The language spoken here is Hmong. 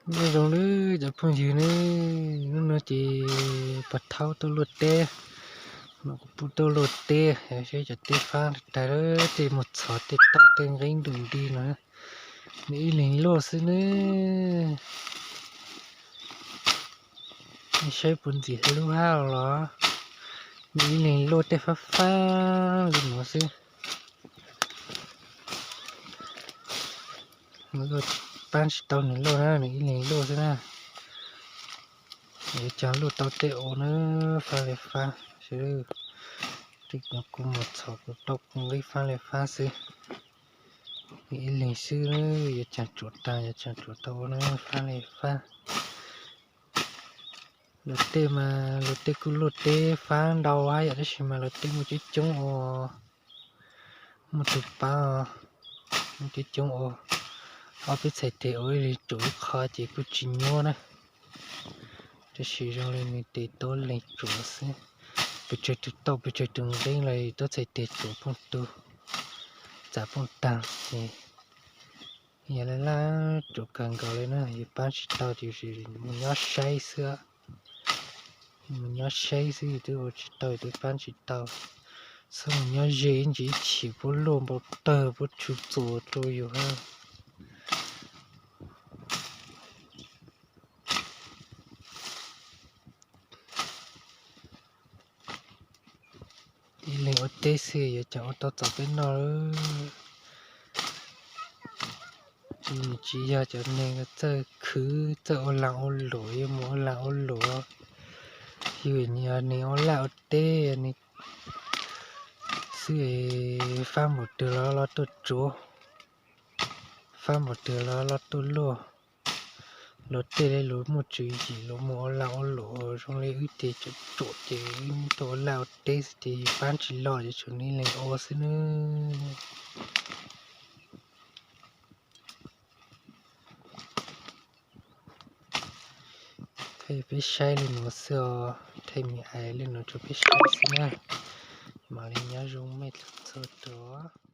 Nyob zoo nawb cov phooj ywg ne, hnub no ces pog Thaub tuaj luaj teb, no kuv pub tuaj luaj teb, saib cov teb fab tag, tej muag txhov tej tauj tej nqeeb nrug nti no, nws ib leeg luaj xwb nawb. Nej saib puas ntxim hlub hab los, nws ib leeg luaj tej fab fab li no xwb. Paab tsis tau nws luaj na, nws ib leeg luaj xwb na. Yuav caag luaj tau tej ua na, fab le fab, tej kuv muag txhov kuv tauj kuv nqeeb fab le fab xwb. Nws ib leeg xwb, yuav caag tsuav taag, yuav caag tsuav tau ua na, fab le fab. Luag tej mas luag tej kuj luaj teb fab ntau hab yom, tab sis mas luag tej muaj coob coob ua, muaj tug paab, muaj coob coob ua, ob peb txhais tes ua ib leeg tsuav ib qho ces kuj tsis nyuaj na. Tab sis zoo li nws tes tub leeg tsuav xwb, pes tsawg tug tauj pes tsawg tug nqeeb los tuab txhais tes tsuav phooj tug, txav phooj taag ces yog laj laj tsuav kawg nkaus li na, yus paab tsis tau ces mus nyob saib xwb. Mus nyob saib xwb, yus twb ua tsis tau, yus twb paab tsis tau. Txhob mus nyob ze ib ntsis ib chim puab luaj npau tawg puab tshwm txuas rua yus hab. Ib leeg ua teb xwb yuav caag ua tau txaus peb noj. Tsis yog cov neeg txawj khwv txawj ua laag ua luam, yuav mus ua laag ua luam, yus yog neeg ua laj ua teb xwb, fab npaum twg los los tuaj tsuav, fab npaum twg los los tuaj luaj. Luag tej le luag muaj tswv yim luag mus ua laag ua luam, zoo le wb tes tsuam tsuam ces wb tuaj ua laj ua teb xwb ces yus paab tsis los ces tsuas nws leeg ua xwb nawb. Thaij peb saib li nuav xwb os, thaij me ais li nuav rua peb saib xwb na. Mam li nyob zoo mej txhua txhua tus.